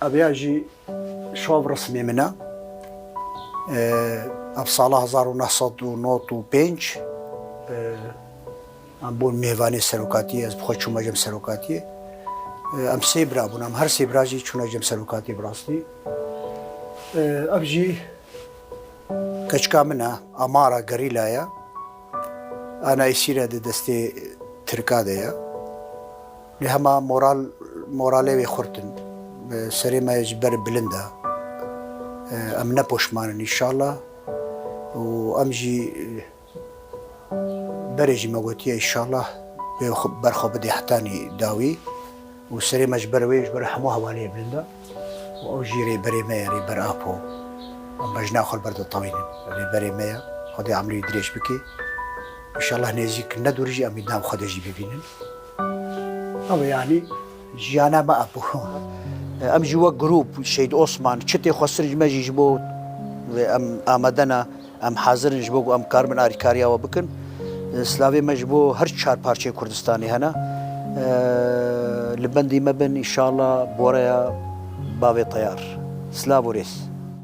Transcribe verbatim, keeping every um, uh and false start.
Ev ya jî şov resmê min e. Ev sala hezar û neh sed û nod û pênc, em bûn mêvanê serokatiyê, ez bi xwe çûme cem serokatiyê. Em sê bira bûn, em her sê bira jî çûne cem serokatiyê bi rastî. Ev jî keçika min e, Amara gerîla ye. Ana esîre di destê Tirka de ye. Lê hema moral, moralê wê xurt in. Serê me ji ber bilind e. Em ne poşman in înşallah. Û em jî, berê jî me gotiye înşallah wê xwe, ber xwe bidê hetanî dawî. Û serê me ji ber wê, ji ber hemû hevaliyê bilind e. Û ew jî rêberê me ye, rêber Apo. Em bejna xwe li ber ditewînin. Rêberê me ye. Xwedê emrê wî dirêj bike. Înşallah nêzîk ne dûrî jî em ê nav xwe de jî bibînin. Ew e yanî jiyana me Apo. Em jî wek grûp, Şehîd Osman, çitê xwestir ji me jî ji bo em amade ne, em hazir in ji bo ku em karibin alîkariya we bikin. Silavê me ji bo her çar parçeyê Kurdistanê hene. Li bendî me bin, înşallah boreya bavê teyar. Silav û rêz.